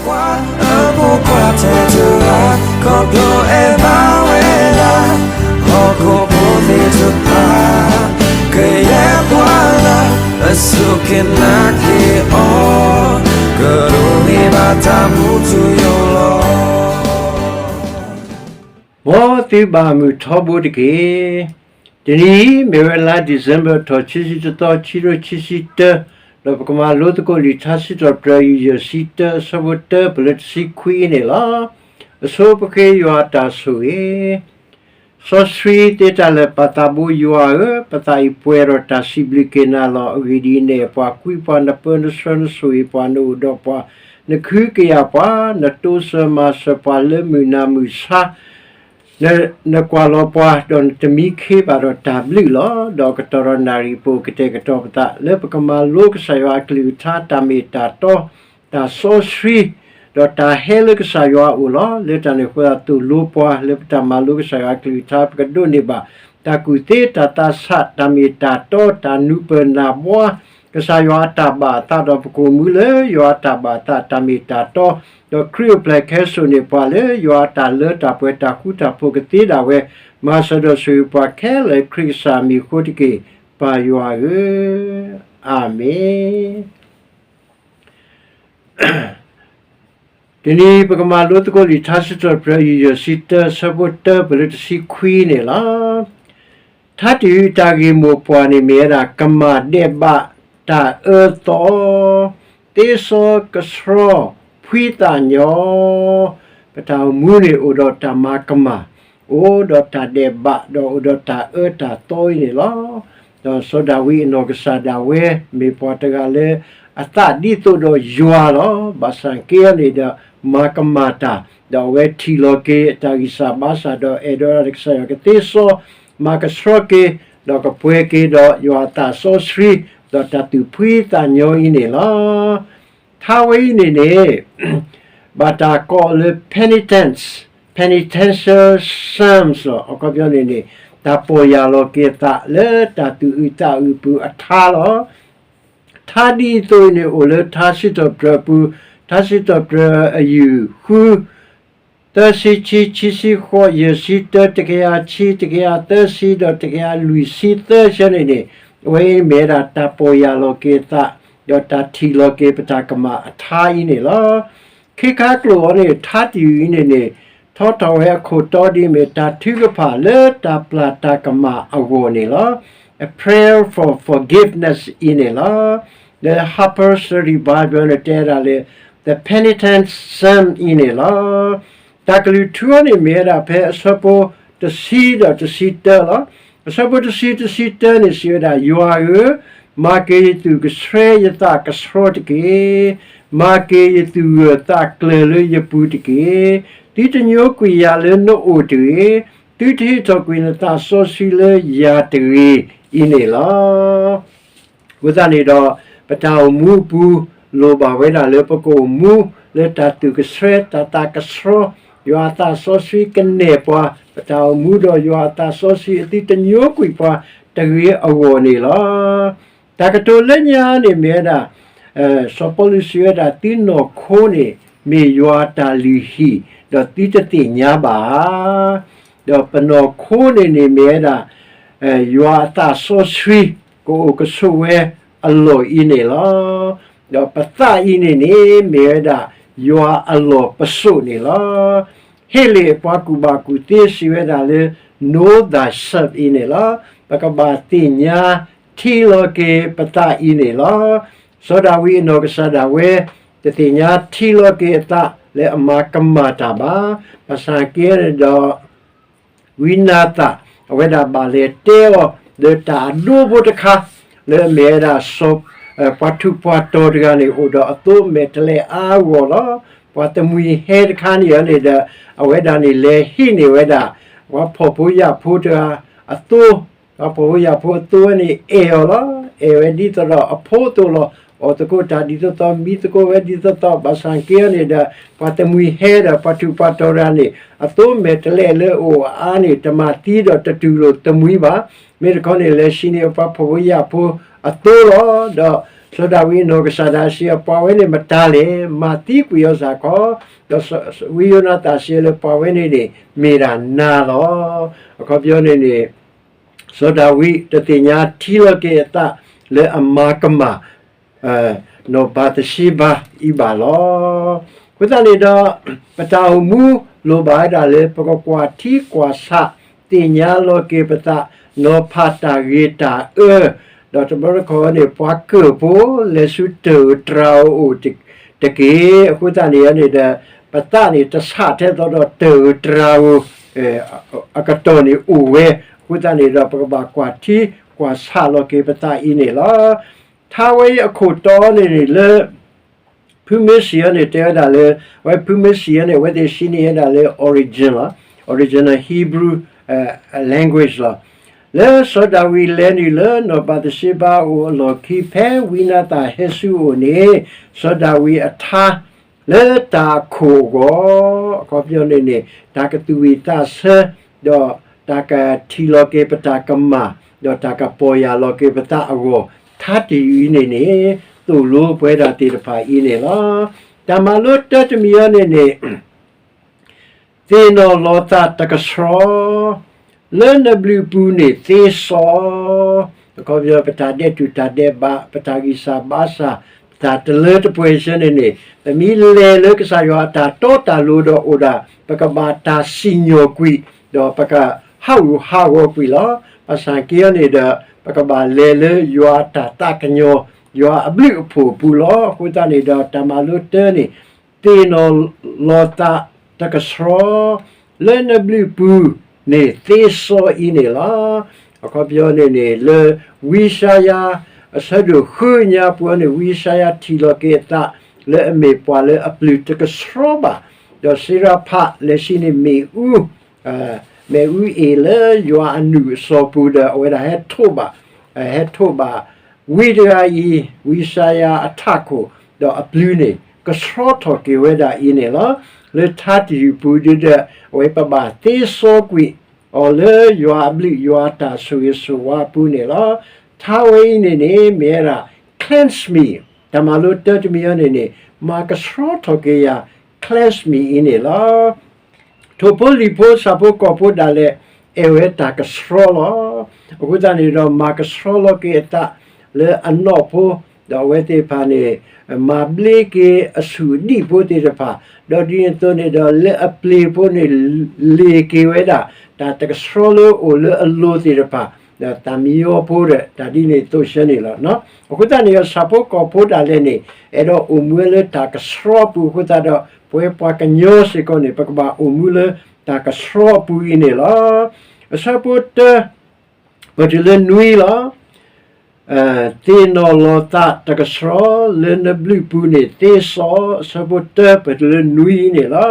ပှၤအဖိခွါထဲတဂၤ ခီဖျိအဲၣ်ဘၣ်ဝဲဒၣ် ဟီၣ်ခိၣ်ဖိသ့ၣ်တဖၣ် ကယဲၢ်ပှၤလၢ အစူၢ်က့ၤနာ်က့ၤအီၤ ကဒိးန့ၢ်ဘၣ်တၢ်မူထူယိာ်လီၤ. မ်သုဘၣ်မုာ်ထီဘိတက့ၢ်. တနံၤအံၤ မ့ၢ်ဝဲလါ December ထီၣ်ခံဆံတသီ ခံကထိခံဆံတၢ, ဒီးပကမၤလိသကိးလံာ်ထါစံးထီၣ်ပတြၢၤ အယုၢ်ယဲၢ်ဆံတၢ အဆၢဖိတၢ ပလၢတဆံခွံအံၤန့ၣ်လီၤ. အဆိပဃ့ယွၤအတၢ်ဆိၣ်ဂ့ၤ စီဆှံသ့တၢ်လၢာ် ပၢ်သးဘိယွၤဧၢ, ပသးအံၤပှဲၤဒီး တၢ်စံးဘျုးက့ၤနၤလီၤ. အဂ့ၢ်ဒ်အံၤ, နအဲၣ်ပှၤ, ကွံပှၤ, နပၢနဆှၢ, နဆိၣ်ဂ့ၤပှၤ, နအိၣ်ဒီးပှၤ, နကဟုကယာ်ပှၤ, နတိစၢၤမၤစၢၤပှၤလၢမုၢ်နၤမုၢ်ဆါ, နကွၢ်လီၤပှၤ, ဒီးနတမံခ့ဘၣ်ဒီးတၢ်ဘျုးလီၤ. ဒီးအကတီၢ်ဒီးနၣ်ရံၣ် ပအိၣ်ကတဲာ်ကတီၤပသး လၢပကမၤလိကစၢ်ယွၤအကလုၢ်ကထါ တၢ်မ့ၢ်တၢ်တီ, တၢ်စီဆှံ, ဒီးတၢ်ဟဲလၢကစၢ်ယွၤအအိၣ်လီၤ. လၢတၢ်န့ၣ်အဃိ သိၣ်လိပှၤ လၢပတၢ်မၤလိကစၢ်ယွၤအကလုၢ်ကထါ ပကဒိးန့ၢ်ဘၣ် တၢ်ကူၣ်သ့တၢ်သးဆး, တၢ်မ့ၢ်တၢ်တီ, တၢ်နူၤပၢၢ်နၢ်ဘှါ, ကစၢ်ယွၤအတၢ်ဘၣ်အသး ဒီးပကအိၣ်မူလၢယွၤအတၢ်ဘၣ်အသး တၢ်မ့ၢ်တၢ်တီ, ဒီးခရံာ်အိၣ်ဖျဲၣ်ခဲစိာ်န့ၢ်ပှၤလၢ ယွၤအတၢ်လၢတၢ်ပှဲၤ တၢ်ဃူတၢ်ဖိးကသ့ဒၣ်ဝဲ, မၤစၢၤဒီးဆိၣ်ဂ့ၤပှၤခဲလၢာ် ခရံာ်ကစၢ်မံၤအဃိတက့ၢ်, ပၢ်ယွၤဧၢ, အၤမ့ၣ်. တနံၤပကမၤလိသကိးလံာ်ထါစံးထီၣ်ပတြၢၤ အယုၢ်ယဲၢ်ဆံတၢ အဆၢဖိတၢ ပလၢတဆံခွံန့ၣ်လီၤ. ထါတယုၢ်အတၢ်ဂ့ၢ်မိၢ်ပှၢ်န့ၣ်မ့ၢ်ဝဲဒၣ် ကမၣ်ဒဲးဘးတၢ်အၢသီ, သ့စီကဆှီ ဖှံသးညီ, ပတၢ်အိၣ်မူန့ၣ်အိၣ်ဒီးတၢ်မၤကမၣ်, အိၣ်ဒီးတၢ်ဒဲးဘး ဒီးအိၣ်ဒီးတၢ်အၢတၢ်သီအံၤန့ၣ်လီၤ. ဒီးစီၤဒၤဝံးအနီၢ်ကစၢ်ဒၣ်ဝဲ မ့ၢ်ပှၤတဂၤလၢ အသးဒ်သိးဒီးယွၤလီၤ. ဘၣ်ဆၣ်က့န့ၣ်ဒီး မၤကမၣ်တၢ်, ဒီးအဝဲထံၣ်လီၤက့ၤအတၢ်ဂံၢ်စၢ်ဘါစၢ် ဒီးအဲၣ်ဒိးဒၣ်ကစၢ်ယွၤကသ့စီ မၤကဆှီက့ၤ, ဒီးကပှဲၤက့ၤဒီးယွၤအသးစီဆှံ, ဒီးတၢ်သူၣ်ဖှံသးညီအံၤန့ၣ်လီၤ. ထါဝဲအံၤန့ၣ်န့ၣ် ဘၣ်တၢ်ကိးလၢ penitence, penitential psalms လီၤ. အခီပညီန့ၣ်န့ၣ် တၢ်ပီၢ်ယၢ်လီၤက့ၤအသးလၢတၢ်သူၣ်အုးသးအုးအပူၤအထါလီၤ. ထါဒ်အံၤအသိးအံၤန့ၣ် အိၣ်လၢထါစံးထီၣ်ပတြၢၤအပူၤ, ထါစံးထီၣ်ပတြၢၤအယုၢ်ဃု သၢဆံခံ, ခံဆံဃိး, ယဲၢ်ဆံတၢ, တကယၤဆံ, တကယၤသၢဆံ, ဒီးတကယၤလွံၢ်ဆံသၢဆၢန့ၣ်န့ၣ်, အဝဲအံၤမ့ၢ်ဝဲဒၣ်တၢ်ပီၢ်ယၢ်လီၤက့ၤအသး, ဒီးတၢ်ထံၣ်လီၤက့ၤပတၢ်ကမၣ်အထါအံၤန့ၣ်လီၤ. ခ့ခါကျိာ်အီၤန့ၣ် ထါတယုၢ်အံၤန့ၣ်န့ၣ် ထီထီၣ်ဝဲအခိၣ်တီဒ်အမ့ၢ် တၢ်ထုကဖၣ်လၢတၢ်ပျၢ်တၢ်ကမၣ်အဂီၢ်န့ၣ်လီၤ. A Prayer for Forgiveness အံၤန့ၣ်လီၤ. လၢ Harper's Study Bible န့ၣ် တဲဒၣ်လၢ The Penitence Psalm အံၤန့ၣ်လီၤ. တၢ်ကလုၢ်ထူအီၤန့ၣ်မ့ၢ်ဝဲဒၣ်ဖဲအဆၢဖိတဆံဒီးတဆံတၢလီၤ. အဆၢဖိတဆံ တဆံတၢန့ၣ် စံးဝဲဒၣ်, ယွၤဧၢ, မၤက့ၤယသူၣ်ကဆှီယသးကဆှီတက့ၢ်. မၤက့ၤယသူၣ်ဂၢၢ်သးကျၢၤလၢယပူၤတက့ၢ်. သုတညိကွံာ်ယၤလၢနအိၣ်တဂ့ၤ. သုတဟ့ၣ်ထီၣ်ကွံာ်နသးစီဆှံလၢယၤတဂ့ၤ အံၤန့ၣ်လီၤ. အဃိသတးန့ၣ်ဒီး ပတၢ်အိၣ်မူအပူၤ လိၣ်ဘၣ်ဝဲဒၣ်လၢပကအိၣ်မူလၢတၢ်သူၣ်ကဆှီ တၢ်သးကဆှီ, ယွၤအသးစီဆှံကနဲၣ်ပှၤ, ပတၢ်အိၣ်မူဒီးယွၤအသးစီဆှံအသုတညိကွံာ်ပှၤတဂ့ၤအဂီၢ်န့ၣ်လီၤ. တၢ်ကတိၤလၢညါန့ၣ်မ့ၢ်ဝဲဒၣ် စီၤပီလူးစံးဝဲဒၣ် သုနီၢ်ခိန့ၣ် မ့ၢ်ယွၤအတၢ်လုၢ်ဟံၣ် ဒီးသုတသ့ၣ်ညါဘၣ်ဧါ. ဒီးပနီၢ်ခိန့ၣ်န့ၣ်မ့ၢ်ဝဲဒၣ် ယွၤအသးစီဆှံ ကအိၣ်ကဆိးဝဲအလီၢ်အံၤန့ၣ်လီၤ. ဒီးပသးအံၤန့ၣ်န့ၣ် မ့ၢ်ဝဲဒၣ်ယွၤအလီၢ်ပစိာ်န့ၣ်လီၤ. ဟ့လ့ၣ်အပှၤကူၣ်ဘၣ်ကူၣ်သ့စံးဝဲဒၣ်လၢ Know thyself အံၤန့ၣ်လီၤ. ပကဘၣ်သ့ၣ်ညါ ထံလီၤက့ၤပသးအံၤန့ၣ်လီၤ. စီၤဒၤဝံးအနီၢ်ကစၢ်ဒၣ်ဝဲ တသ့ၣ်ညါထံလီၤက့ၤအသးလၢအမၤကမၣ်တၢ်ဘၣ်. ဘၣ်ဆၣ်က့န့ၣ်ဒီး ဝံနၤသၣ် အဝဲဒၣ်ဘၣ်လဲၤတဲအီၤ လၢတၢ်အဒိဖိတခါ လၢအမ့ၢ်ဝဲဒၣ် ပှၤထူးပှၤတီၤတဂၤန့ၣ် အိၣ်ဒီးအသိမဲာ်တဲးလဲးအါအါဂီၢ်ဂီၢ်လီၤ. ပှၤတမှံၤဟဲတခါန့ၣ်န့ၣ်ဒီး အဝဲဒၣ်န့ၣ်လဲၤဟံးန့ၢ်ဝဲဒၣ် ပှၤဖှီၣ်ဖိယာ်ဖိတဂၤအသိ ပှၤဖှီၣ်ဖိယာ်ဖိအသိဝဲန့ၣ်အဲၣ်အီၤလီၤ. အဲၣ်ဝဲဒ်သိးဒီးအဖိအသိးလီၤ. အီၣ်သကိးတၢ်ဒ်သိးသိး မံသကိးဝဲဒ်သိးသိး ဘၣ်ဆၣ်က့န့ၣ်ဒီး ပှၤတမှံၤဟဲဒီး ပှၤထူးပှၤတီၤတဂၤန့ၣ် အသိမဲာ်တဲးလဲးလၢအအိၣ်အါန့ၣ် တမၤသံဒီးတတူၢ်လိာ်တမှံၤဘၣ်. မ့ၢ်တခီန့ၣ် လဲၤဟံးန့ၢ်ပှၤဖှီၣ်ဖိယာ်ဖိအသိလီၤ. ဒီး စီၤဒၤဝံးအနီၢ်ကစၢ်ဒၣ်စံး ပှၤဝဲန့ၣ်မတၤလဲၣ်, မၤသံကွံာ်အီၤစ့ၢ်ကီး, ဒီးဝံယိၤနၤသၣ်စံးလၢပှၤဝဲန့ၣ်န့ၣ် မ့ၢ်ဒၣ်နၤလီၤ. အခီပညီန့ၣ်န့ၣ် စီၤဒၤဝံးတသ့ၣ်ညါထံလီၤက့ၤအသးလၢအမၤကမၣ် နီၢ်ဘၤသရှ့ဘါအံၤဘၣ်လီၤ. အဃိသတးန့ၣ်ဒီး ပတၢ်အိၣ်မူလိၣ်ဘၣ်ဝဲဒၣ်လၢပကကွၢ်ထံကွၢ်ဆး သ့ၣ်ညါလီၤက့ၤပသး နီၤဖးတၢ်ဂ့ၤတၢ်အၢ, ဒီးတဘျီတခီၣ်န့ၣ် ပှၤကၢၣ်ဖိလဲၤဆူတၢ်ဧိၤတြၤဧိၤအိၣ်တက့ၢ်. အဃိသတးန့ၣ်န့ၣ်ဒီး ပသးန့ၣ်တဆးထဲသိးဒီးတၢ်ဧိၤတြၤဧိၤ အကတီၢ်န့ၣ်အိၣ်ဝဲ. အဃိသတးန့ၣ်ဒီး ပကဘၣ်ကွၢ်ထံကွၢ်ဆးလီၤက့ၤပသးအံၤန့ၣ်လီၤ. ထါဝဲအံၤအခိၣ်တီန့ၣ်န့ၣ်လၢ ဖုမ့ၢ်စံးအီၤန့ၣ် တဲဝဲဒၣ်လၢ အဝဲဖုမ့ၢ်စံးအီၤန့ၣ် အဝဲသ့ၣ်စံးန့ၢ်ဝဲဒၣ်လၢ origin လီၤ. Original Hebrew language လီၤ. လၢစီၤဒၤဝံးလဲၤနုာ်လၢနီၢ်ဘၤသရှ့ဘါအအိၣ်အလီၢ်ခံ ဖဲဝံနၤသၣ်ဟဲဆူအအိၣ်န့ၣ် စီၤဒၤဝံးအထါ လၢတၢ်အခိၣ်အဂီၢ် အခီပညီန့ၣ်န့ၣ် တၢ်ကသူၣ်ဝံၣ်သးဆၢ ဒီးတၢ်ကထံၣ်လီၤက့ၤပတၢ်ကမၣ် ဒီးတၢ်ကပီၢ်ယၢ်လီၤက့ၤပသးအဂီၢ် ထါတယုၢ်အံၤန့ၣ်န့ၣ် သိၣ်လိပဝဲဒၣ်သ့ၣ်တဖၣ်အံၤန့ၣ်လီၤ. တၢ်မၤလိတၢတမံၤအံၤန့ၣ်န့ၣ် သ့ၣ်နီၣ်လီၤသးတကဆှီ, လၢနဘျုးပူၤန့ၣ်သ့စီ, အခီပညီ ပတၢ်ဒဲးတူၢ်တၢ်ဒဲးဘး ပတၢ်ဂံၢ်စၢ်ဘါစၢ် ပတၢ်တလၢတပှဲၤဆၢန့ၣ်န့ၣ် ပမ့ၢ်လဲၤလၢကစၢ်ယွၤအတၢ်တီတၢ်လိၤဒီးအိၣ်ဒၣ် ပကဘၣ်တၢ်စံၣ်ညီၣ်ကွံာ် ဒီးပကဟးဂူာ်ဟးဂီၤကွံာ်လီၤ. ဘၣ်ဆၣ်က့အံၤန့ၣ်ဒီး ပကဘၣ်လဲၤလၢယွၤအတၢ်သးကညီၤ ယွၤအဘျုးအဖှိၣ်အပူၤလီၤ. အဃိသတးန့ၣ်ဒီး တၢ်မၤလိတၢန့ၣ် သ့ၣ်နီၣ်လီၤသးတကဆှီ, လၢနဘျုးပူၤန့ၣ်သ့စီအံၤန့ၣ်လီၤ. အခီပညီန့ၣ်န့ၣ် လၢဝံယၡါယၤ အဆၢဒိၣ်ဃုညါပူၤန့ၣ် ဝံယၡါယၤထံၣ်လီၤက့ၤအသး လၢအမ့ၢ်ပှၤလၢအပျုၢ်တကဆှီဘၣ်, ဒီးစံးရဖးလဲၤဆံးန့ၣ်မ့ၣ်အူ မ့ၣ်အူအ့ၣ်လၢယွၤအနုာ်အစီၤပူၤဒီး အဝဲဒၣ်ဟဲထိးဘၣ်, ဟဲထိးဘၣ် ဝံတဂၤအံၤ ဝံယၡါယၤအထးခိၣ် ဒီးအပျုၢ်န့ၣ် ကဆှီထီၣ်က့ၤဝဲဒၣ်အံၤန့ၣ်လီၤ. လၢထါတယုၢ်ပူၤဒ်ဒီး အဝဲပဘၣ်သ့စီကွံာ်အီၤလၢယွၤအဘျုးယွၤအတၢ်ဆိၣ်ဂ့ၤဆိၣ်ဝါအပူၤန့ၣ်လီၤ. ထါဝဲအံၤန့ၣ်န့ၣ် မ့ၢ်ဝဲဒၣ် cleanse me, တၢ်မၤလိတၢတမံၤအံၤန့ၣ်န့ၣ် မၤကဆှီထီၣ်က့ၤယၤ cleanse me အံၤန့ၣ်လီၤ. ထိၣ်ဖိလံၣ်ဖိဆၣ်ဖိကီၢ်ဖိဒၣ်လဲာ် အဲၣ်ဝဲတၢ်ကဆှီလီၤ. အဃိသတးန့ၣ်ဒီး မၤကဆှီလီၤက့ၤအသးလၢအနီၢ်ဖိ, ဒီးအဝဲသ့ၣ်တဖၣ်န့ၣ် မၤဘျ့က့ၤအဆူၣ်အဒံၣ်ဖိသ့ၣ်တဖၣ်, ဒီးဒ်န့ၣ်အသိးန့ၣ်ဒီး လၢအပျ့ၤဖိန့ၣ် လ့ၣ်က့ၤဝဲဒၣ် တၢ်တကဆှီလၢအိၣ်လၢအလိၤသ့ၣ်တဖၣ်, ဒီးသးမံအီဖိဒီး တၢ်ဒ်န့ၣ်အသိးဆၢန့ၣ်လီၤ. အဃိသတးန့ၣ် ဆၣ်ဖိကီၢ်ဖိဒၣ်လဲာ်န့ၣ် အဲၣ်ဒိးအိၣ်မူဝဲလၢတၢ်ကဆှီအပူၤအဃိသတးဒီး ပဝဲပှၤကညီစ့ၢ်ကီးန့ၣ် ပကဘၣ်အိၣ်မူလၢတၢ်ကဆှီအပူၤအံၤန့ၣ်လီၤ. အဆၢဖိတၢ ပတုၤလၢနွံလီၤ. သ့ၣ်နီၣ်လီၤသးတကဆှီ, လၢနဘျုးပူၤန့ၣ်သ့စီ, အဆၢဖိတၢပတုၤလၢနွံန့ၣ်လီၤ.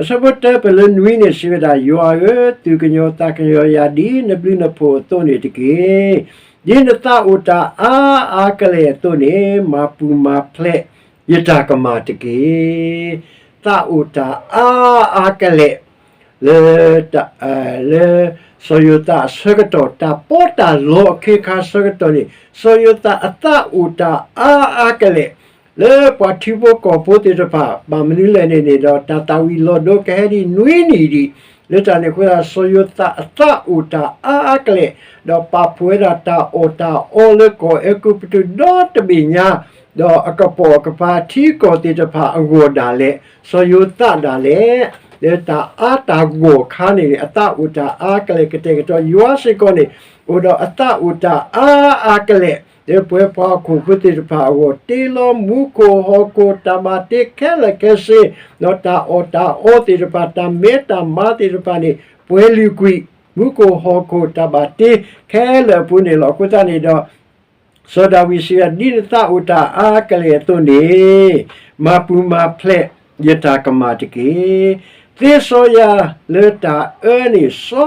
အဆၢဖိတၢပတုၤလၢနွံန့ၣ် စံးဝဲဒၣ်, ယွၤဧၢ, သူၣ်ကညီၤသးကညီၤယၤ ဒ်နဘျုးနဖှိၣ်အသိးန့ၣ်တက့ၢ်. ဒ်နသးအိၣ်တၢ်အါအါကလဲာ်အသိးန့ၣ် မၤပူၤမၤဖျဲးယတၢ်ကမၣ်တက့ၢ်. သးအိၣ်တၢ်အါအါကလဲာ် လၢ လၢစီၤယိၤသးအဆၢကတီၢ် တၢ်ပီးတၢ်လီအခ့အခါဆၢကတီၢ်န့ၣ် စီၤယိၤသးအသးအိၣ်တၢ်အါအါကလဲာ် လၢပှၤထံဖိကီၢ်ဖိသ့ၣ်တဖၣ် ဘၣ်မနုၤလဲၣ်န့ၣ်န့ၣ်ဒီး တၢ်သၣ်ဝံၤလီၢ်ဒိကဟဲဒံးနွံနံၣ်ဒံး လၢတၢ်န့ၣ်အဃိသတး စီၤယိၤသးအသးအိၣ်တၢ်အါအါကလဲာ် ဒီးပာ်ဖှိၣ်ဝဲဒၣ်တၢ်အီၣ်တၢ်အီလၢကီၢ်အဲၤကူပတူးဒီတဘ့ၣ်ညါ ဒီးအကပိာ်အကပၤထံကီၢ်သ့ၣ်တဖၣ်အဂီၢ်ဒၣ်လဲာ် စီၤယိၤသးဒၣ်လဲာ် လၢတၢ်အါတၢ်ဂီၢ်အခါန့ၣ် အသးအိၣ်တၢ်အါကလဲာ်ကတဲာ်ကတီၤ ယွၤစ့ၢ်ကီးန့ၣ် အိၣ်ဒီးအသးအိၣ်တၢ်အါအါကလဲာ် လၢပဝဲပှၤဟီၣ်ခိၣ်ဖိသ့ၣ်တဖၣ်အဂီၢ် တ့လီၤမူခိၣ်ဟီၣ်ခိၣ်တၢ်ဘၣ်တ့ခဲလၢာ်ခဲဆ့ ဒီးတၢ်အီၣ်တၢ်အီသ့ၣ်တဖၣ် တၢ်မဲတၢ်မါသ့ၣ်တဖၣ်န့ၣ် ပှဲၤလုာ်ကွံာ် မူခိၣ်ဟီၣ်ခိၣ်တၢ်ဘၣ်တ့ခဲလၢာ်အပူၤန့ၣ်လီၤ. အဃိသတးန့ၣ်ဒီး စီၤဒၤဝံးစံးဝဲ ဒ်နသးအိၣ်တၢ်အါကလဲာ်အသိးန့ၣ် မၤပူၤမၤဖျဲးယတၢ်ကမၣ်တက့ၢ်. သ့စီယၤလၢတၢ်အၢန့ၣ်စီ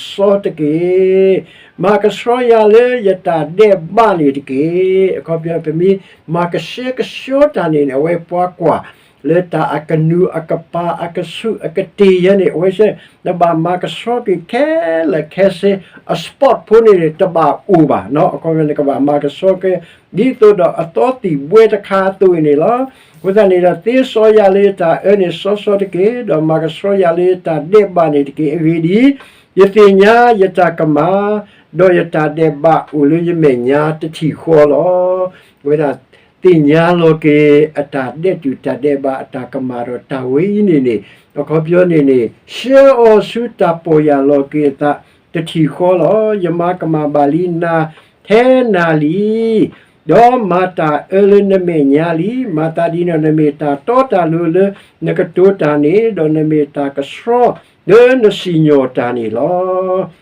စီတက့ၢ်. မၤကဆှီယၤလၢယတၢ်ဒဲးဘးန့ၣ်တက့ၢ်. အခီပညီ ပမ့ၢ်မၤကဆှဲကဆှီတၢ်န့ၣ်န့ၣ် အဝဲပှၤကွၢ် လၢတၢ်အကနူၤအကပၤအကဆူးအကတ့ၢ်ယဲန့ၣ် အဝဲစ့ၢ် နဘၣ်မၤကဆှီက့ၤခဲလၢာ်ခဲဆ့ အ sport ဖိန့ၣ်န့ၣ် တဘၣ်အိၣ်ဘၣ်နီၤ. အခီပညီနကဘၣ်မၤကဆှီက့ၤ ဒ်သိးဒီးအသီသံၣ်ဘှဲတခါအသိးအံၤန့ၣ်လီၤ. အဃိသတးန့ၣ်ဒီး သ့စီယၤလၢယတၢ်အၢန့ၣ်စီစီတက့ၢ်, ဒီးမၤကဆှီယၤလၢယတၢ်ဒဲးဘးန့ၣ်တက့ၢ်. အဂ့ၢ်ဒ်အံၤ, ယသ့ၣ်ညါယတၢ်ကမၣ်, ဒီးယတၢ်ဒဲးဘးအိၣ်လၢယမဲာ်ညါတထံၣ်ဃီလီၤ. အဝဲဒၣ် သ့ၣ်ညါလီၤက့ၤ အတၢ်ဒဲးတူာ်တၢ်ဒဲးဘးအတၢ်ကမၣ်ဒီးတၢ်ဝဲအံၤန့ၣ်န့ၣ် အခီပညီန့ၣ်န့ၣ် ဆှၢအီၤဆူတၢ်ပီၢ်ယၢ်လီၤက့ၤအသးတထံၣ်ဃီလီၤ. ယမၤကမၣ်ဘၣ်လံနၤထဲနၤလံ, ဒီးမၤတၢ်အၢလၢနမဲာ်ညါလံ. မၤသးဒ်န့ၣ်ဒီး နမ့ၢ်တၢ်တီတၢ်လိၤလၢနကတိၤတၢ်န့ၣ်, ဒီးနမ့ၢ်တၢ်ကဆှီလၢနစံၣ်ညီၣ်တၢ်န့ၣ်လီၤ.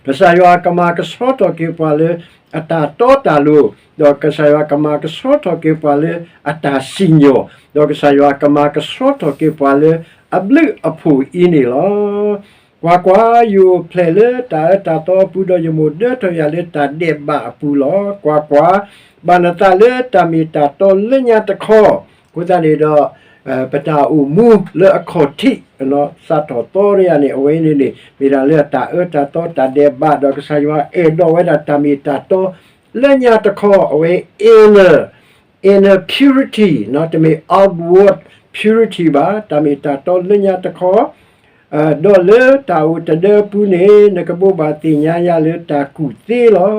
ကစၢ်ယွၤကမၤကဆှီထီၣ်က့ၤပှၤလၢအတၢ်တီတၢ်လိၤ, ဒီးကစၢ်ယွၤကမၤကဆှီထီၣ်က့ၤပှၤလၢအတၢ်စံၣ်ညီၣ်, ဒီးကစၢ်ယွၤကမၤကဆှီထီၣ်က့ၤပှၤလၢအဘျုးအဖှိၣ်အံၤန့ၣ်လီၤ. ကွၢ်ကွၢ်, ယအိၣ်ဖျဲၣ်လၢတၢ်အၢတၢ်သီအပူၤ, ဒီးယမိၢ်ဒၢထီၣ်ယၤလၢတၢ်ဒဲးဘးအပူၤလီၤ. ကွၢ်ကွၢ်, ဘၣ်နသးလၢတၢ်မ့ၢ်တၢ်တီလၢညါတခီ, အဃိသတးန့ၣ်ဒီး ပတၢ်အိၣ်မူလၢအခီၣ်ထံး စးထီၣ်သီတယၤန့ၣ် အဝဲန့ၣ်န့ၣ် မ့ၢ်ဒၣ်လၢအတၢ်အၢတၢ်သီတၢ်ဒဲးဘး ဒီးကစၢ်ယွၤအဲၣ်ဒိးဝဲဒၣ်တၢ်မ့ၢ်တၢ်တီလၢညါတခီ အဝဲ inner, inner purity တမ့ၢ် outward purity ဘၣ်, တၢ်မ့ၢ်တၢ်တီလၢညါတခီ ဒီးလၢတၢ်အိၣ်တဒၢအပူၤန့ၣ် နကဘိးဘၣ်သ့ၣ်ညါယၤလၢတၢ်ကူၣ်သ့လီၤ.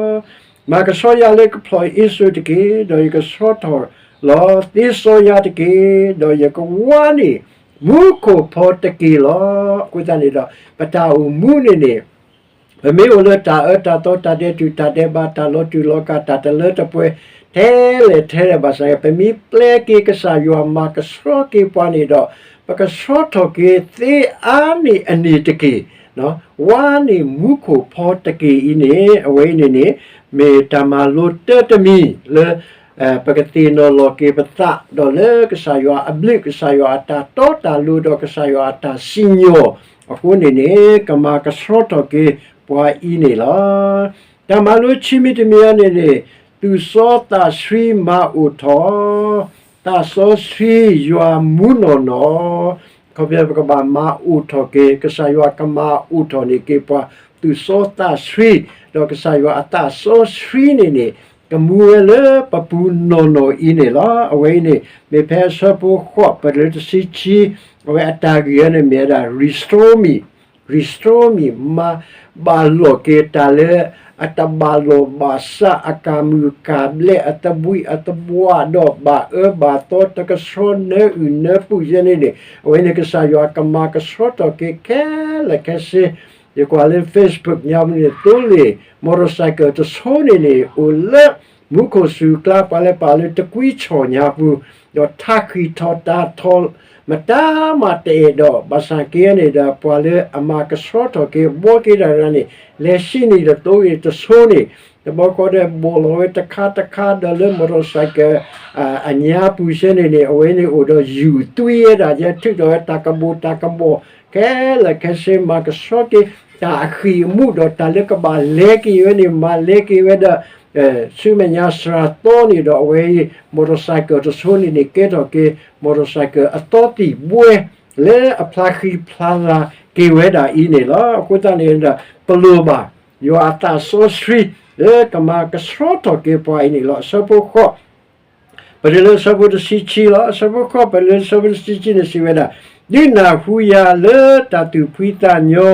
မၤကဆှီယၤလၢကဖျီၣ်အ့စိၤတက့ၢ်, ဒီးယကဆှီထီၣ်လီၤ. သ့စီယၤတက့ၢ်, ဒီးယကဝါန့ၢ်မူခိၣ်ဖီတက့ၢ်လီၤ. အဃိသတးန့ၣ်ဒီး ပတၢ်အိၣ်မူန့ၣ်န့ၣ် ပမ့ၢ်အိၣ်လၢတၢ်အၢတၢ်သီ တၢ်ဒဲးတူာ်တၢ်ဒဲးဘး တၢ်လီၤတူာ်လီၤကာ် တၢ်တလၢတပှဲၤ ထဲလဲၣ်ထဲလဲၣ်ဘၣ်ဆၣ် ပမ့ၢ်ပျဲက့ၤကစၢ်ယွၤမၤကဆှီက့ၤပှၤန့ၣ်ဒီး ပကဆှီထီၣ်က့ၤသ့အါန့ၢ်အန့ၣ်တက့ၢ်, ဝါန့ၢ်မူခိၣ်ဖီတက့ၢ်အံၤန့ၣ် အဝဲအံၤန့ၣ်န့ၣ် မ့ၢ်တၢ်မၤလိတၢတမံၤလၢ ပကသ့ၣ်နီၣ်လီၤက့ၤပသး ဒီးလၢကစၢ်ယွၤအဘျုး ကစၢ်ယွၤအတၢ်တီတၢ်လိၤ ဒီးကစၢ်ယွၤအတၢ်စံၣ်ညီၣ်အဃိန့ၣ်န့ၣ် ကမၤကဆှီထီၣ်က့ၤပှၤအံၤန့ၣ်လီၤ. တၢ်မၤလိခံမံၤတမံၤအံၤန့ၣ်န့ၣ် သူၣ်စီသးဆှံမၤအိၣ်ထီၣ်, သးစီဆှံယွၤမူနီၢ်နီၢ်, ခီဖျိပကဘၣ်မၤအိၣ်ထီၣ်က့ၤ ကစၢ်ယွၤကမၤအိၣ်ထီၣ်န့ၢ်က့ၤပှၤ သူၣ်စီသးဆှံ, ဒီးကစၢ်ယွၤအသးစီဆှံန့ၣ်န့ၣ် ကမူဝဲလၢပပူၤနီၢ်နီၢ်အံၤန့ၣ်လီၤ. အဝဲအံၤန့ၣ် မ့ၢ်ဖဲအဆၢဖိဃိး ပတုၤလၢတဆံခံ, အဝဲအတၢ်ဂ့ၢ်အံၤန့ၣ်မ့ၢ်ဝဲဒၣ် restore me, restore me, မၤဘၣ်လိာ်က့ၤတၢ်လၢ အတဘၣ်လိာ်ဘၣ်စး အကၢ်မုၢ်ကၢ်ဘျဲး အသဘှံးအသဘှါ ဒီးဘၣ်အၢဘၣ်သီတကဆှီနၢအုၣ်နၢပူၤယဲန့ၣ်န့ၣ် အဝဲန့ၣ်ကစၢ်ယွၤကမၤကဆှီထီၣ်က့ၤခဲလၢာ်ခဲဆ့ ယကွၢ်လၢ Facebook ညါပူၤန့ၣ် သိလ့ၣ် motorcycle တဆိန့ၣ်န့ၣ် အိၣ်လၢမူခိၣ်စူၤကျါ ပှၤလၢပာ်လၢတကွံဆီၣ်ညါပူၤ, ဒီးထးဃံၣ်ထီၣ်တၢ်ထီၣ် မတၤမးတအဲၣ်ဒိး ဘၣ်ဆၣ်က့န့ၣ်ဒီး ပှၤလၢအမၤကဆှီထီၣ်က့ၤ ဘှီက့ၤတၢ်တဂၤန့ၣ် လဲၤဆံးန့ၣ်ဒီးသိဂ့ၤတဆိန့ၣ် တဘျီဃီဒီးဘီၣ်လီၤဝဲတခါတခါ ဒီးလၢ motorcycle အညါပူၤစဲန့ၣ်န့ၣ် အဝဲန့ၣ်အိၣ်ဒီးယူၢ်သွံဝဲဒၣ် ယဲထုးထီၣ်ဝဲတၢ်ကဘီၣ်တၢ်ကဘီၣ် ခဲလၢာ်ခဲဆ့ မၤကဆှီက့ၤ တၢ်အဃံၢ်အမူး ဒီးတၢ်လၢကဘၣ်လဲၤက့ၤဝဲန့ၣ် မၤလဲၤက့ၤဝဲဒီး ဆူမဲာ်ညါစှၤသီန့ၣ်ဒီး အဝဲအံၤ motorcycle တဆိန့ၣ်န့ၣ် ကဲထီၣ်က့ၤ motorcycle အသီသံၣ်ဘှဲ လၢအဖျါဃံဖျါလၤက့ၤဝဲဒၣ်အံၤန့ၣ်လီၤ. အဃိသတးန့ၣ်ဒီး ပလိၣ်ဘၣ် ယွၤအသးစီဆှံ လၢကမၤကဆှီထီၣ်က့ၤပှၤအံၤန့ၣ်လီၤ. အဆၢဖိဃိး ပတုၤလၢအဆၢဖိတဆံခံလီၤ. အဆၢဖိဃိး ပတုၤလၢအဆၢဖိတဆံခံန့ၣ်စံးဝဲဒၣ်, ဒုးနၢ်ဟူယၤလၢတၢ်သူၣ်ဖှံသးညီ,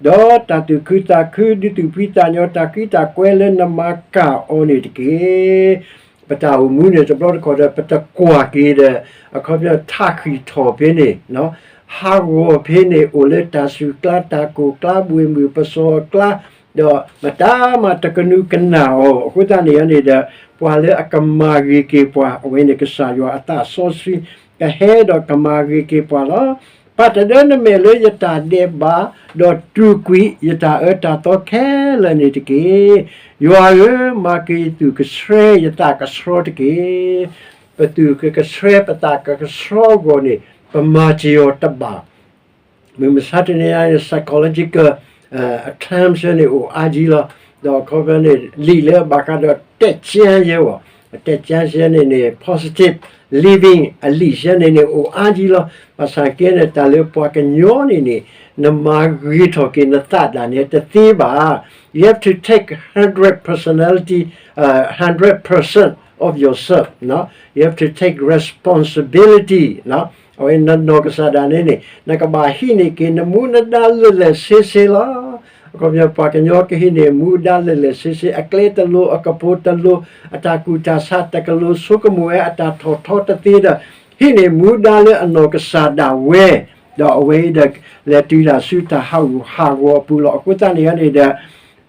ဒီးတၢ်သူၣ်ခုသးခု, ဒုးသူၣ်ဖှံသးညီ တၢ်ဃံတၢ်ကွဲလၢနမၤကၢ်အီၤန့ၣ်တက့ၢ်. ပတၢ်အိၣ်မူန့ၣ် တဘျီတခီၣ်ဒီး ပတကွၢ်က့ၤဒီး အခီပညီထးဃံၣ်ထီၣ်ဖဲန့ၣ် ဟးဂီၤဖဲန့ၣ် အိၣ်လၢတၢ်စူၤကျါ တၢ်ကိၢ်ကျါ ဘှ့ၣ်မုၢ်ပစီၤအကျါ, ဒီးမတၤမးတကနူၤကနၣ်အီၤ. အဃိသတးန့ၣ်န့ၣ်ဒီး ပှၤလၢအကမၤဂ့ၤက့ၤပှၤ အဝဲန့ၣ်ကစၢ်ယွၤအသးစီဆှံ ကဟဲဒီးကမၤဂ့ၤက့ၤပှၤလီၤ. ပာ်တဒၢနမဲာ်လၢယတၢ်ဒဲးဘး, ဒီးတူၢ်ကွံာ်ယတၢ်အၢတၢ်သီခဲလၢာ်န့ၣ်တက့ၢ်. ယွၤဧၢ, မၤက့ၤယသူၣ်ကဆှဲယသးကဆှီတက့ၢ်. ပသူၣ်ကကဆှဲပသးကကဆှီအဂီၢ်န့ၣ် ပမၤစၢၤအီၤတဘၣ် မုၢ်မဆါတနံၤအံၤ psychological အ terms န့ၣ်အိၣ်အါကံလီၤ. ဒီးအခီပညီန့ၣ် လံာ်လၢဘၣ်ဃးဒီးတဲာ်ကၠၢယဲအဂီၢ် အတၢ်ကၠါဆဲန့ၣ်န့ၣ် positive living အလံာ်ဆဲန့ၣ်န့ၣ် အိၣ်အါကံလီၤ. ဘၣ်ဆၣ်က့န့ၣ် တၢ်လၢပှၤကညီန့ၣ်န့ၣ် နမၤဂ့ၤထီၣ်က့ၤနသးဒၣ်န့ၣ် တသ့ဘၣ်. You have to take hundred personality, uh, hundred percent of yourself, you have to take responsibility. အဝဲနနီၢ်ကစၢ်ဒၣ်န့ၣ်န့ၣ် နကဘၣ်ဟံးန့ၢ်က့ၤနမူနဒါလၢာ်လၢာ်ဆ့ဆ့လီၤ. အခီပညီ ပှၤကညီကဟံးန့ၢ်မူဒါလၢာ်လၢာ်ဆ့ဆ့ အကျဲတလိၤ အကပိၤတလိၤ အတၢ်ကူၣ်တၢ်ဆးတကလိၤ ဆိကမိၣ်ဝဲအတၢ်ထီၣ်ထီတသ့ဒီး ဟံးန့ၢ်မူဒါလၢအနီၢ်ကစၢ်ဒၣ်ဝဲ, ဒီးအဝဲအံၤဒီး လဲၤတုၤဒၣ်ဆူတၢ်ဟးဂူာ်ဟးဂီၤအပူၤလီၤ. အဃိသတးန့ၣ်န့ၣ်ဒီး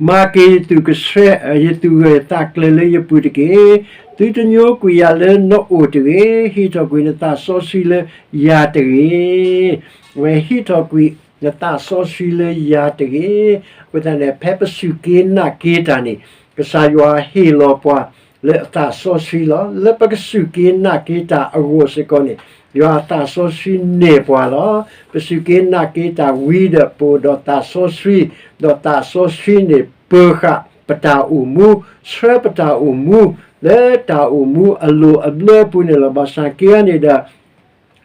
မၤက့ၤယသူၣ်ကဆှဲ, ယသူၣ်ဂၢၢ်သးကျၢၤလၢယပူၤတက့ၢ်. သုတညိကွံာ်ယၤလၢနအိၣ်တဂ့ၤ, ဟံးထီၣ်ကွံာ်နသးစီဆှံလၢယၤတဂ့ၤ. ဝဲဟံးထီၣ်ကွံာ်နသးစီဆှံလၢယၤတဂ့ၤ. အဃိသတးန့ၣ် ဖဲပစူၢ်က့ၤနာ်က့ၤတၢ်န့ၣ် ကစၢ်ယွၤဟ့ၣ်လီၤပှၤလၢအသးစီဆှံလီၤ. လၢပကစူၢ်က့ၤနာ်က့ၤတၢ်အဂီၢ်စ့ၢ်ကီးန့ၣ် ယွၤအသးစီဆှံန့ၢ်ပှၤလီၤ. ပစူၢ်က့ၤနာ်က့ၤတၢ်ဝံၤဒီး ပအိၣ်ဒီးသးစီဆှံ, ဒီးသးစီဆှံန့ၣ် ပၢၤဃာ်ပတၢ်အိၣ်မူ, ဆှၢပတၢ်အိၣ်မူ လၢတၢ်အိၣ်မူအလိၤအဘျၢအပူၤန့ၣ်လီၤ. ဘၣ်ဆၣ်က့န့ၣ်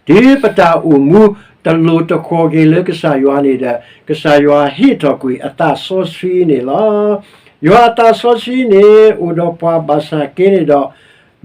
ဒီး တုၤပတၢ်အိၣ်မူတလိၤတဃီၤက့ၤလၢကစၢ်ယွၤန့ၣ်ဒီး ကစၢ်ယွၤဟ့ၣ်ထီၣ်ကွံာ်အသးစီဆှံန့ၣ်လီၤ. ယွၤအသးစီဆှံန့ၣ် အိၣ်ဒီးပှၤဘၣ်ဆၣ်က့န့ၣ်ဒီး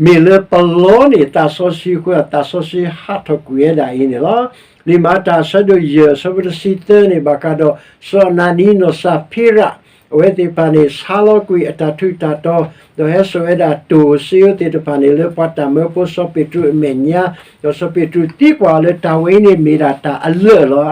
မ့ၢ်လၢပလီန့ၢ်သးစီဆှံအဃိ သးစီဆှံဟးထီၣ်ကွံာ်ဝဲဒၣ်အံၤန့ၣ်လီၤ. လံာ်မၤတၢ်အဆၢဒိၣ်ယဲၢ် အဆၢဖိတဆံသၢန့ၣ် ဘၣ်ဃးဒီး စီၤအနၤနံနီၢ်စၤဖံရၤ အဝဲသ့ၣ်တဖၣ်န့ၣ် ဆါလီၤကွံာ်အတၢ်ထူးတၢ်တီၤ ဒီးဟဲစိာ်ဝဲဒၣ်တိၢ်စ့ဧိၤသ့ၣ်တဖၣ်န့ၣ် လၢပှၤတၢ်မၢဖိစီၤပ့းတရူးအမဲာ်ညါ, ဒီးစီၤပ့းတရူးသံကွၢ်အီၤလၢတၢ်ဝဲအံၤန့ၣ်မ့ၢ်ဒၣ်တၢ်အလၢာ်လီၤဧါ.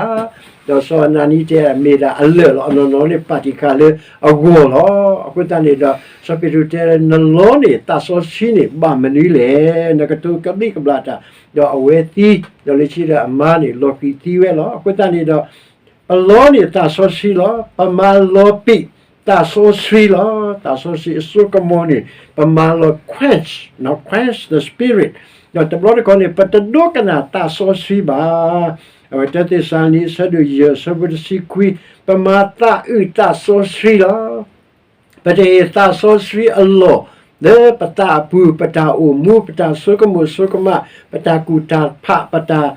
ဒီးစီၤအနၤနံတဲ မ့ၢ်ဒၣ်အလၢာ်လီၤ. အနီၢ်နီၢ်န့ၣ်ပာ်တံၢ်ဃာ်လၢအဂီၢ်လီၤ. အဃိသတးန့ၣ်ဒီး စီၤပ့းတရူးတဲ နလီန့ၢ်သးစီဆှံန့ၣ် ဘၣ်မနုၤလဲၣ်. နကတိၤကဘျံးကဘျၣ်တၢ်, ဒီးအဝဲသံ, ဒီးလၢခံဒီးအမါန့ၣ် လီၤဃံၤသံဝဲလီၤ. အဃိသတးန့ၣ်ဒီး ပလီန့ၢ်သးစီဆှံလီၤ. ပမၤလီၤပံာ်သးစီဆှံလီၤ. သးစီဆှံအစိကမီၤန့ၣ် ပမၤလီၤ quench, quench the spirit. ဒီးတဘျီတခီန့ၣ် ပတဒိကနၣ်သးစီဆှံဘၣ်. အဝဲတၢသ့းစၤလနံ အဆၢဒိၣ်ယဲၢ် အဆၢဖိတဆံခွံ, ပမၤသးအုးသးစီဆှံလီၤ. ပတဟ့ၣ်သးစီဆှံအလီၢ် လၢပသးအပူၤ, ပတၢ်အိၣ်မူ, ပတၢ်ဆိကမိၣ်ဆိကမး, ပတၢ်ကူၣ်တၢ်ဖး, ပတၢ်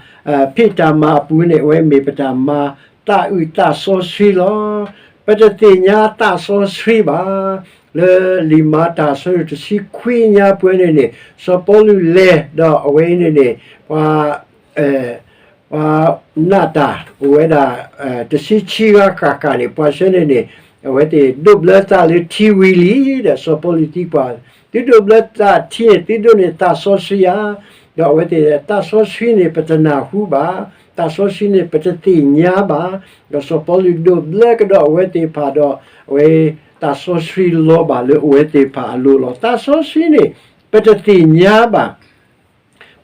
ဖံးတၢ်မၤအပူၤန့ၣ် အဝဲမ့ၢ်ပတၢ်မၤသးအုးသးစီဆှံလီၤ. ပတသ့ၣ်ညါသးစီဆှံဘၣ်. လၢလံာ်မၤတၢ်အဆၢဒိၣ်တဆံခွံညါပှဲၤန့ၣ်န့ၣ် စီၤပီလူးလဲၤဒီးအဝဲအံၤန့ၣ်န့ၣ် ပှၤ ပှၤနးတၢ်အိၣ်ဝဲဒၣ် တဆံခံဂၤဃၣ်ဃၣ်န့ၣ် ပှၤဆၢန့ၣ်န့ၣ် အဝဲသ့ၣ်ဒိးဘျၢသးလၢထံဝံၤလံဒီး စီၤပီလူးသံကွၢ်, သုဒိးဘျၢသးထံန့ၣ် သုဒိးန့ၢ်သးစီဆှံဧါ. ဒီးအဝဲသ့ၣ် သးစီဆှံန့ၣ် ပတနၢ်ဟူဘၣ်, သးစီဆှံန့ၣ် ပတသ့ၣ်ညါဘၣ်. ဒီးစီၤပီလူးဒိးဘျၢကဒီးအဝဲသ့ၣ်တဖၣ်ဒီး အဝဲသးစီဆှံလီၤဘၣ်လၢအဝဲသ့ၣ်တဖၣ်အလိၤလီၤ. သးစီဆှံန့ၣ် ပတသ့ၣ်ညါဘၣ်.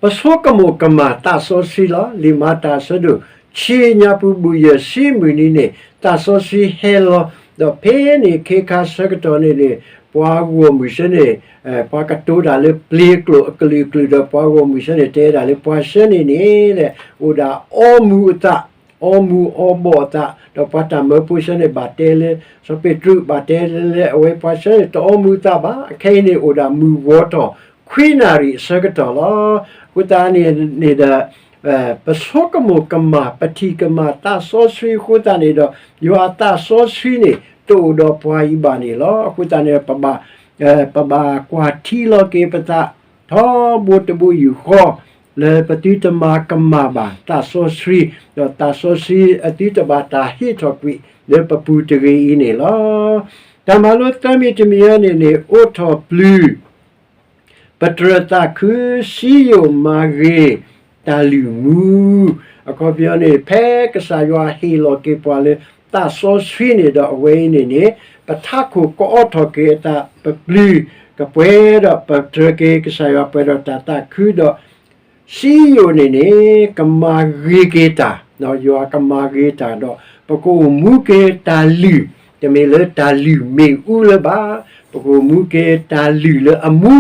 ပဆိကမိၣ်ကမၣ်သးစီဆှံလီၤ. လံာ်မၤတၢ်အဆၢဒိၣ် ဆံညါပူၤဘူၣ်ယဲၢ်ဆံမုၢ်နံၤန့ၣ် သးစီဆှံဟဲလီၤ, ဒီးဖဲန့ၣ်ခ့ခါဆၢကတီၢ်န့ၣ်န့ၣ် ပှၤဂီၢ်မုၢ်ဆၢန့ၣ် ပှၤကတိၤတၢ်လၢပျ့ၤကျိာ်အကလုာ်ကလုာ်ဒီး ပှၤဂီၢ်မုၢ်ဆၢန့ၣ် တဲဒၣ်လၢပှၤဆၢန့ၣ်န့ၣ် အိၣ်ဒၣ်အီမူၤအသး, အီမူၤအီဘီၣ်အသး, ဒီးပှၤတၢ်မၢဖိဆၢန့ၣ် ဘၣ်တဲလၢ စီၤပ့းတရူး ဘၣ်တဲလၢအဝဲပှၤဆၢန့ၣ် တအီမူၤအသးဘၣ်. အခဲအံၤန့ၣ် အိၣ်ဒၣ်မုၢ်ဂီၤထီၣ် ခွံနၣ်ရံၣ်အဆၢကတီၢ်လီၤ. အဃိသတးန့ၣ်န့ၣ်ဒီး ပဆိကမိၣ်ကမၣ် ပထံၣ်ကမၣ်သးစီဆှံအဃိသတးန့ၣ်ဒီး ယွၤအသးစီဆှံန့ၣ် တအိၣ်ဒီးပှၤအံၤဘၣ်န့ၣ်လီၤ. အဃိသတးန့ၣ် ပဘၣ် ပဘၣ်ကွၢ်ထံလီၤက့ၤပသး ထီဘိတဘိယူၢ်ဃီ လၢပသုတမၤကမၣ်ဘၣ်သးစီဆှံ, ဒီးသးစီဆှံအသုတဘၣ်တၢ်ဟ့ၣ်ထီၣ်ကွံာ် လၢပပူၤတဂ့ၤအံၤန့ၣ်လီၤ. တၢ်မၤလိသၢမံၤတမံၤအံၤန့ၣ်န့ၣ် အိးထီၣ်ပျုၤ ပတြၢၤသးခု စံယိၣ်မၤဂ့ၤတၢ်လုၢ်မူ, အခီပညီန့ၣ် ဖဲကစၢ်ယွၤဟ့ၣ်လီၤက့ၤပှၤလၢသးစီဆှံန့ၣ်ဒီး အဝဲအံၤန့ၣ်န့ၣ် ပထးခိၣ်ကအိးထီၣ်က့ၤအသး ပပျုၤကပှဲၤဒီး ပတြၢၤက့ၤကစၢ်ယွၤပှဲၤဒီးတၢ်သးခုဒီး စံယိၣ်န့ၣ်န့ၣ် ကမၤဂ့ၤက့ၤတၢ်, ယွၤကမၤဂ့ၤတၢ်ဒီး ပကအိၣ်မူက့ၤတၢ်လုၢ်, တမ့ၢ်လၢတၢ်လုၢ်မ့ၣ်အူလၢၤဘၣ်, ပကအိၣ်မူက့ၤတၢ်လုၢ်လၢအမူ,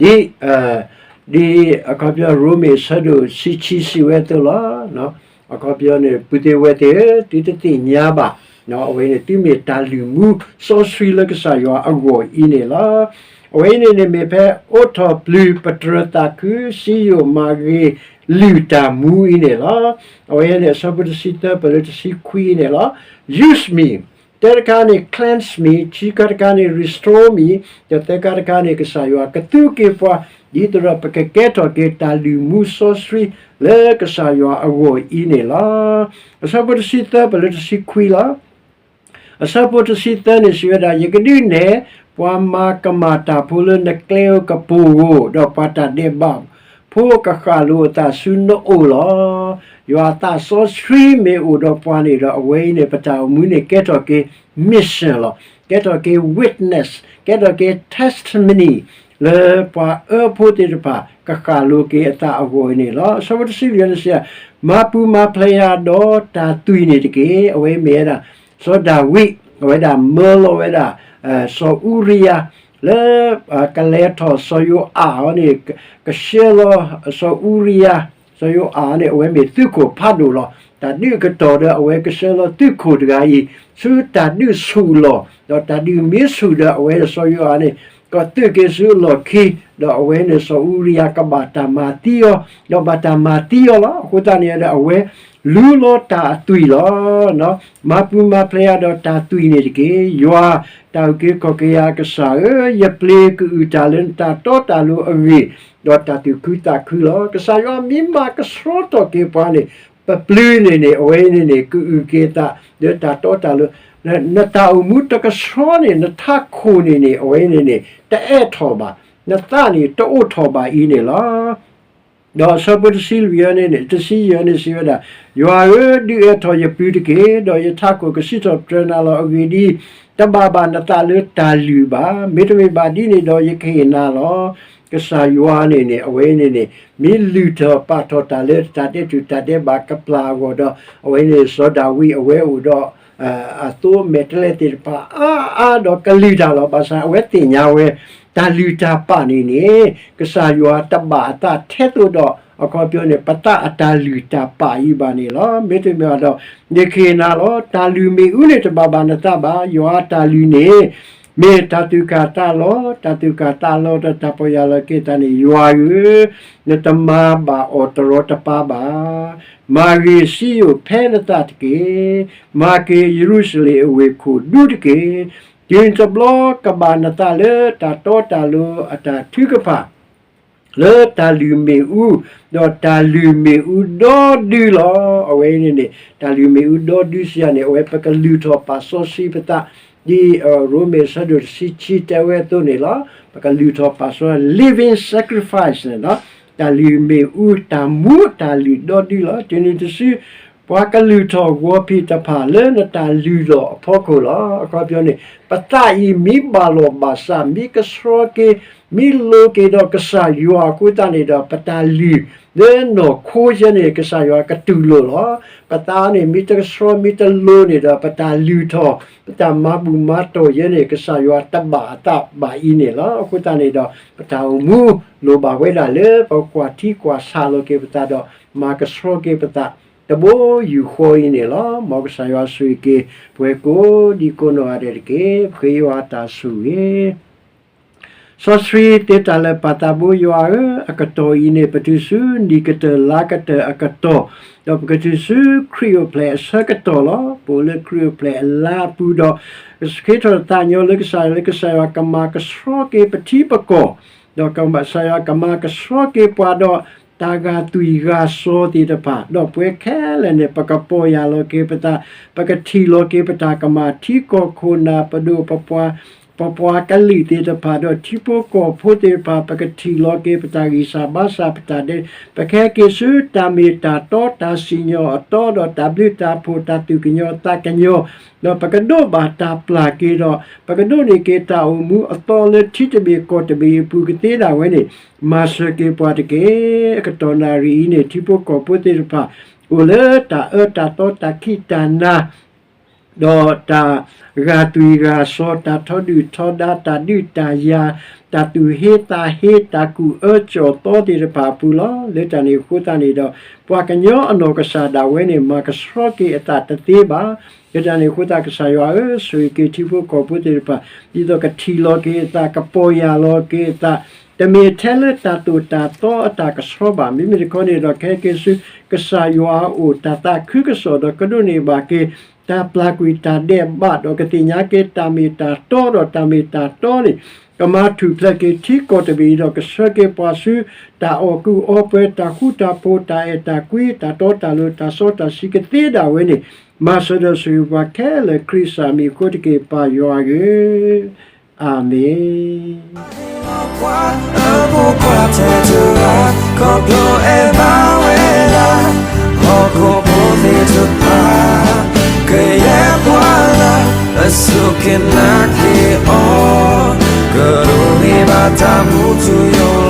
ဒ် ဒ်အခီပညီ ရိမ့ၤအဆၢဒိၣ်တဆံခံ စံးဝဲအသိးလီၤ. အခီပညီန့ၣ် ပုၢ်သ့ၣ်ဝဲၢ်သ့ၣ်ဧၢ, သုတသ့ၣ်ညါဘၣ်, အဝဲန့ၣ် သုမ့ၢ်တၢ်လုၢ်မူစီဆှံလၢကစၢ်ယွၤအဂီၢ်အံၤန့ၣ်လီၤ. အဝဲအံၤန့ၣ်န့ၣ်မ့ၢ်ဖဲအိးထီၣ်ပျုၤ ပတြၢၤသးခု စံယိၣ်မၤဂ့ၤလုၢ်တၢ်မူအံၤန့ၣ်လီၤ. အဝဲန့ၣ်အဆၢဖိတဆံသၢ ပလၢတဆံခွံအံၤန့ၣ်လီၤ. Use me, တၢတခါန့ၣ် cleanse me, ခံခါတခါန့ၣ် restore me, ဒီးသၢခါတခါန့ၣ် ကစၢ်ယွၤကသူက့ၤပှၤ ဒ်သိးဒီးပကကဲထီၣ်က့ၤ တၢ်လုၢ်မူစီဆှံလၢကစၢ်ယွၤအဂီၢ်အံၤန့ၣ်လီၤ. အဆၢဖိတဆံသၢ ပလၢတဆံခွံလီၤ. အဆၢဖိတဆံသၢန့ၣ်စံးဝဲဒၣ်, ယကဒုးနဲၣ် ပှၤမၤကမၣ်တၢ်ဖိလၢနကျဲဧိၤကပိာ်ဧိၤ, ဒီးပှၤတၢ်ဒဲးဘးဖိကဃၣ်လိၤအသးဆူနအိၣ်လီၤ. ယွၤအသးစီဆှံမ့ၢ်အိၣ်ဒီးပှၤန့ၣ်ဒီး အဝဲအံၤန့ၣ် ပတၢ်အိၣ်မူန့ၣ်ကဲထီၣ်က့ၤ mission လီၤ. ကဲထီၣ်က့ၤ witness, ကဲထီၣ်က့ၤ testimony လၢပှၤအၢဖိသ့ၣ်တဖၣ် ကဃၣ်လိၤက့ၤအသးအဂီၢ်အံၤန့ၣ်လီၤ. အဆၢဖိတဆံလွံၢ်န့ၣ်စံး, မၤပူၤမၤဖျဲးယၤဒီးတၢ်သွံၣ်န့ၣ်တက့ၢ်. အဝဲမ့ၢ်ဝဲဒၣ် စီၤဒၤဝံး အဝဲဒၣ်မၢလီၤဝဲဒၣ် စီၤအူရံယၤ လၢ ကလဲၤထီၣ်စီၤယိၤအးအီၤန့ၣ် ကဆှၢလီၤစီၤအူရံယၤ, စီၤယိၤအးန့ၣ် အဝဲမ့ၢ်သုးခိၣ်ဖးဒိၣ်လီၤ. တၢ်ဒုးအကတီၢ်ဒီးအဝဲကဆှၢလီၤသုးခိၣ်တဂၤအံၤ ဆူတၢ်ဒုးဆူၣ်လီၢ်, ဒီးတၢ်ဒုးမ့ၢ်ဆူၣ်ဒီး အဝဲဒီးစီၤယိၤအးန့ၣ် ကသုးက့ၤဆူအလီၢ်ခံ, ဒီးအဝဲန့ၣ်စီၤအူရံယၤကဘၣ်တၢ်မၤသံအီၤ, ဒီးဘၣ်တၢ်မၤသံအီၤလီၤ. အဃိသတးန့ၣ်ဒီး အဝဲလူလီၤတၢ်အသွံၣ်လီၤ. မၤပူၤမၤဖျဲးယၤဒီးတၢ်သွံၣ်န့ၣ်တက့ၢ်. ယွၤတၢ်အုၣ်က့ၤခီၣ်က့ၤယၤအကစၢ်ဧၢ, ယပျ့ၤကအုၣ်တၢ်လၢနတၢ်တီတၢ်လိၤအဂ့ၢ်, ဒီးတၢ်သူၣ်ခုသးခုလီၤ. ကစၢ်ယွၤမ့ၢ်မၤကဆှီထီၣ်က့ၤပှၤန့ၣ် ပပျုၤန့ၣ်န့ၣ် အဝဲအံၤန့ၣ်န့ၣ် ကအုၣ်က့ၤအသး လၢတၢ်တီတၢ်လိၤ, နတၢ်အိၣ်မူတကဆှီန့ၣ် နထးခိၣ်န့ၣ်န့ၣ် အဝဲအံၤန့ၣ်န့ၣ် တအဲၣ်ထီၣ်ဘၣ်, နသးန့ၣ်တအိၣ်ထီၣ်ဘၣ်အံၤန့ၣ်လီၤ. ဒီးအဆၢဖိတဆံလွံၢ်န့ၣ် တဆံယဲၢ်န့ၣ်စံးဝဲဒၣ်, ယွၤဧၢ, ဒုးအဲၣ်ထီၣ်ယပျုၤတက့ၢ်, ဒီးယထးခိၣ်ကစံးထီၣ်ပတြၢၤနၤလီၤ. အဂ့ၢ်ဒ်အံၤ, တဘၣ်ဘၣ်နသးလၢတၢ်လုၢ်ဘၣ်. မ့တမ့ၢ်ဘၣ်ဒ်န့ၣ်ဒီး ယကဟ့ၣ်နၤလီၤ. ကစၢ်ယွၤန့ၣ်န့ၣ် အဝဲန့ၣ်န့ၣ် မ့ၢ်လုၢ်ထီၣ်ပာ်ထီၣ်တၢ်လၢတၢ်ဒဲးတူာ်တၢ်ဒဲးဘးကပျၢ်အဂီၢ်ဒီး အဝဲန့ၣ်စီၤဒၤဝံးအဝဲအိၣ်ဒီး အသိမဲာ်တဲးလဲးသ့ၣ်တဖၣ်အါအါဒီးကလုၢ်တၢ်လီၤ. ဘၣ်ဆၣ်အဝဲသ့ၣ်ညါဝဲ တၢ်လုၢ်တၢ်ပာ်န့ၣ်န့ၣ် ကစၢ်ယွၤတဘၣ်အသးထဲသိးဒီး အခီပညီန့ၣ် ပသးအတၢ်လုၢ်တၢ်ပာ်အံၤဘၣ်န့ၣ်လီၤ. မ့တမ့ၢ်ဘၣ်ဒီး ယကဟ့ၣ်နၤလီၤ. တၢ်လုၢ်မ့ၣ်အူန့ၣ် တဘၣ်ဘၣ်နသးဘၣ်. ယွၤအတၢ်လုၢ်န့ၣ် မ့ၢ်တၢ်သူၣ်ကၢ်သးလီၤ, တၢ်သူၣ်ကၢ်သးလီၤဒီးတၢ်ပီၢ်ယၢ်လီၤက့ၤအသးန့ၣ် ယွၤဧၢ, နတမၤဘၣ်အီၤတရီတပါဘၣ်. မၤဂ့ၤစံယိၣ်ဖဲနသးတက့ၢ်. မၤက့ၤယရူၤၡလ့ၣ်အဝ့ၢ်ခိၣ်ဒူတက့ၢ်. တုၤတဘျီကဘၣ်နသးလၢတၢ်တီတၢ်လိၤအတၢ်ထုကဖၣ် လၢတၢ်လုၢ်မ့ၣ်အူ, ဒီးတၢ်လုၢ်မ့ၣ်အူဒီဒုလီၤ. အဝဲအံၤန့ၣ်န့ၣ် တၢ်လုၢ်မ့ၣ်အူဒီဒုစံးယၤန့ၣ် အဝဲပကလုၢ်ထီၣ်ပာ်စီဆှံပသး ဒ်ရိမ့ၤအဆၢဒိၣ်တဆံခံတဲဝဲအသိးန့ၣ်လီၤ. ပကလုၢ်ထီၣ်ပာ်စီ living sacrifice န့ၣ်လီၤ. တၢ်လုၢ်မ့ၣ်အူ တၢ်မူတၢ်လုၢ်ဒီဒုလီၤ. တုၤနုၤတစု ပှၤကလုၢ်ထီၣ်ဂီၤဖံးတဖၣ်လၢနတၢ်လုၢ်လီၢ်အဖီခိၣ်လီၤ. အခီပညီန့ၣ် ပသးအံၤမ့ၢ်ဘၣ်လီၤဘၣ်စး မ့ၢ်ကဆှီက့ၤ မ့ၢ်လိၤက့ၤဒီးကစၢ်ယွၤအဃိသတးန့ၣ်ဒီး ပတၢ်လုၢ်လၢနီၢ်ခိယဲန့ၣ် ကစၢ်ယွၤကတူၢ်လိာ်လီၤ. ပသးန့ၣ် မ့ၢ်တကဆှီမ့ၢ်တလိၤန့ၣ်ဒီး ပတၢ်လုၢ်ထီၣ် ပတၢ်မၤဘူၣ်မၤတီၢ်ယဲန့ၣ် ကစၢ်ယွၤတဘၣ်အသးဘၣ်အံၤန့ၣ်လီၤ. အဃိသတးန့ၣ်ဒီး ပတၢ်အိၣ်မူလိၣ်ဘၣ်ဝဲဒၣ်လၢ ပကွၢ်ထံကွၢ်ဆးလီၤက့ၤပသးဒီး မၤကဆှီက့ၤပသး တဘိယူၢ်ဃီအံၤန့ၣ်လီၤ. မ်ကစၢ်ယွၤဆိၣ်ဂ့ၤက့ၤ ပဝဲကိးဒံကိးနီၢ်ဂၤဒဲးတက့ၢ်. ပဃ့ယွၤအတၢ်ဆိၣ်ဂ့ၤ စီဆှံသ့တၢ်လၢာ်ပၢ်သးဘိယွၤဧၢ, အကတီၢ်အံၤန့ၣ် ပတုၤဆူနံၣ်ကတၢၢ်လါကတၢၢ်အကတီၢ်, ဒီးပကတုၤဆူခရံာ်အိၣ်ဖျဲၣ်အဆၢကတီၢ်လီၤ. ပအိၣ်လၢခရံာ်အိၣ်ဖျဲၣ်အလါအပူၤဒီး ကဃ့ထီၣ်သးညီလၢကစၢ်ယွၤ လၢကစၢ်ယွၤကမၤကဆှီက့ၤပထံပကီၢ်, ဒီးကစၢ်ယွၤကမၤကဆှီက့ၤပှၤဒီး တၢ်ဂာ်သွံၣ်ဂာ်စီၤသ့ၣ်တဖၣ်, ဒီးပဝဲခဲလၢာ်န့ၣ် ပကပီၢ်ယၢ်လီၤက့ၤပသး, ပကထံၣ်လီၤက့ၤပတၢ်ကမၣ် ထံကီၢ်ခိၣ်နၢ်ပဒိၣ် ပပှၤကလုာ်သ့ၣ်တဖၣ် ဒီးထံဖိကီၢ်ဖိသ့ၣ်တဖၣ် ပကထံၣ်လီၤက့ၤပတၢ်ဂံၢ်စၢ်ဘါစၢ် ပတၢ်ဒဲး, ပကဟဲက့ၤဆူတၢ်မ့ၢ်တၢ်တီ တၢ်စံၣ်ညီၣ်အတီ ဒီးတၢ်ဘျုးတၢ်ဖှိၣ် တၢ်သူၣ်ကညီၤသးကညီၤ, ဒီးပကဒိးဘၣ်တၢ်ပျၢ်က့ၤဒီး ပကဒိးန့ၢ်က့ၤတၢ်အိၣ်မူအသီလၢထံတဘ့ၣ်ကီၢ်တဘ့ၣ်အပူၤကသ့ဒၣ်ဝဲန့ၣ် မၤစၢၤက့ၤပှၤတက့ၢ်. အကတီၢ်နၣ်ရံၣ်အံၤန့ၣ် ထံဖိကီၢ်ဖိသ့ၣ်တဖၣ် အိၣ်လၢတၢ်အၢတၢ်သီ တၢ်ခံးတၢ်နၤ ဒီးတၢ်ဂာ်သွံၣ်ဂာ်စီၤ, တၢ်ထီဒုၣ်ထီဒါ, တၢ်ဒုးတၢ်ယၤ, တၢ်သူၣ်ဟ့သးဟ့, တၢ်ကူၣ်အၢကၠီၣ်သီသ့ၣ်တဖၣ်အပူၤလီၤ. လၢတၢ်န့ၣ်အဃိသတးန့ၣ်ဒီး, ပှၤကညီအနီၢ်ကစၢ်ဒၣ်ဝဲန့ၣ် မၤကဆှီက့ၤအသးတသ့ဘၣ်. လၢတၢ်န့ၣ်အဃိသတး ကစၢ်ယွၤဧၢ, ဆိၣ်ဂ့ၤက့ၤထံဖိကီၢ်ဖိသ့ၣ်တဖၣ်, ဒ်သိးကထံၣ်လီၤက့ၤအသး, ကပီၢ်ယၢ်လီၤက့ၤအသး, တမ့ၢ်ထဲလၢတၢ်သိၣ်တၢ်သီအတၢ်ကဆှီဘၣ်. မ့မ့ၢ်တခီန့ၣ်ဒီး ကဟဲက့ၤဆူကစၢ်ယွၤအအိၣ်, တၢ်သးခုကစီၣ်ဒီးကဒိးန့ၢ်ဘၣ်က့ၤ တၢ်ပျၢ်ကွံာ်တၢ်ဒဲးဘးဒီး ကသ့ၣ်ညါက့ၤတၢ်မ့ၢ်တၢ်တီဒီး တၢ်မ့ၢ်တၢ်တီန့ၣ် ကမၤထူၣ်ဖျဲးက့ၤထံကီၢ်တဘ့ၣ်အံၤဒီး ကဆှၢက့ၤပှၤဆူတၢ်အီၣ်ကုာ်အီပှဲၤ, တၢ်ဃူတၢ်ဖိး, တၢ်အဲၣ်တၢ်ကွံ, တၢ်တီတၢ်လိၤ, တၢ်စီတၢ်ဆှံကသ့ဒၣ်ဝဲန့ၣ်, မၤစၢၤဒီးဆိၣ်ဂ့ၤပှၤခဲလၢာ် ခရံာ်စၢ်မံၤအဃိတက့ၢ် ပၢ်ယွၤဧၢ, အၤမ့ၣ်. ပှၤအဖိခွါထဲတဂၤ, ခီဖျိအဲၣ်ဘၣ်ဝဲဒၣ် ဟီၣ်ခိၣ်ဖိသ့ၣ်တဖၣ်, ကယဲၢ်ပှၤလၢအစူၢ်က့ၤနာ်က့ၤအီၤ, ကဒိးန့ၢ်ဘၣ်တၢ်မူထူယိာ်